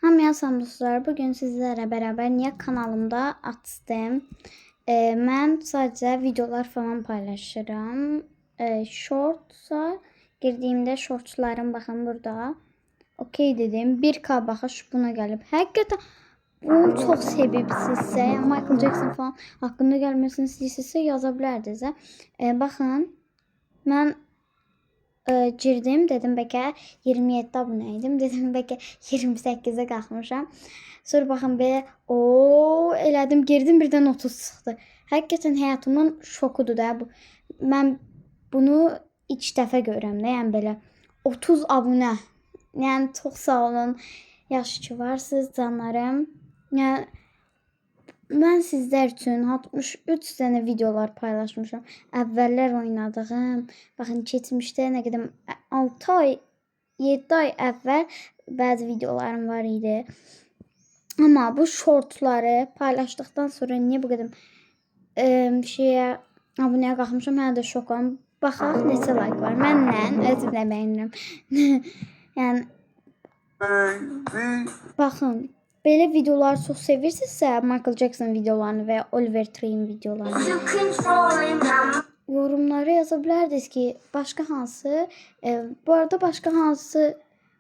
Hamıya salam dostlar. Bugün sizlərlə bərabər niyə kanalımda açdım? Mən sadəcə videolar falan paylaşıram. Shortsa girdiyimdə shortslarım baxın burada. Okey dedim. 1K baxış buna gəlib. Həqiqətən bunu çox sevibsinizsə, yəni Michael Jackson falan haqqında gəlməsini istəyirsinizsə yaza bilərdiniz. Baxın, mən girdim, dedim bəlkə 27 abunə idim. Dedim bəlkə 28-ə qalxmışam. Sonra baxın belə o elədim, girdim, birdən 30 çıxdı. Həqiqətən həyatımın şokudur da bu. Mən bunu ilk dəfə görürəm də, yəni belə 30 abunə. Yəni çox sağ olun. Yaxşı ki varsınız canlarım. Yəni mən sizlər üçün 63 dənə videolar paylaşmışam. Əvvəllər oynadığım, baxın keçmişdə nə qədər 6 ay, 7 ay əvvəl bəzi videolarım var idi. Amma bu shortları paylaşdıqdan sonra niyə bu qədər şeyə abunəyə qalxmışam, hələ də şokam. Baxaq neçə like var. Mənlə özüm də bəyənirəm. Yəni baxın, belə videoları çox sevirsinizsə, Michael Jackson videolarını və ya Oliver Tree-in videolarını yorumlara yaza bilərdiniz ki, başqa hansı, bu arada başqa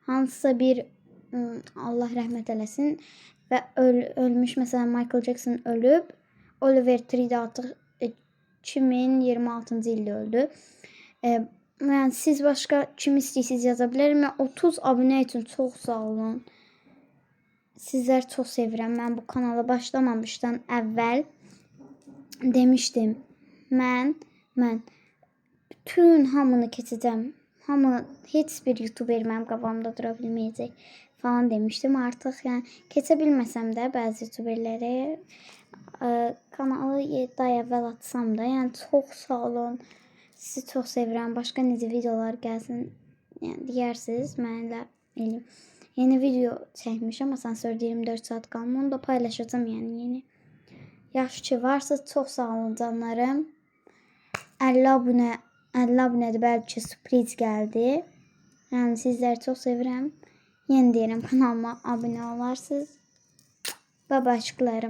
hansısa bir Allah rəhmət eləsin və ölmüş, məsələn Michael Jackson ölüb, Oliver Tree də artıq 2026-cı ildə öldü. Yəni siz başqa kim istəyirsiniz yaza bilərəm. Mən 30 abunə üçün çox sağ olun. Sizləri çox sevirəm. Mən bu kanala başlamamışdan əvvəl demişdim. Mən bütün hamını keçəcəm. Hamı, heç bir YouTuber mənim qabağımda dura bilməyəcək falan demişdim. Artıq yəni keçə bilməsəm də bəzi YouTuberləri kanalı 7 ay əvvəl açsam da, yəni çox sağ olun. Sizi çox sevirəm. Başqa necə videolar gəlsin, yəni deyərsiniz, mənlə eləyim. Yeni video çəkmişəm, asansördə 24 saat qalma. Onu da paylaşacağam yəni yeni. Yaxşı ki varsınız. Çox sağ olun canlarım. 50 abunə, 50 abunədir, bəlkə sürpriz gəldi. Yəni sizləri çox sevirəm. Yenə deyirəm, kanalıma abunə olarsınız. Bye bye aşklarım.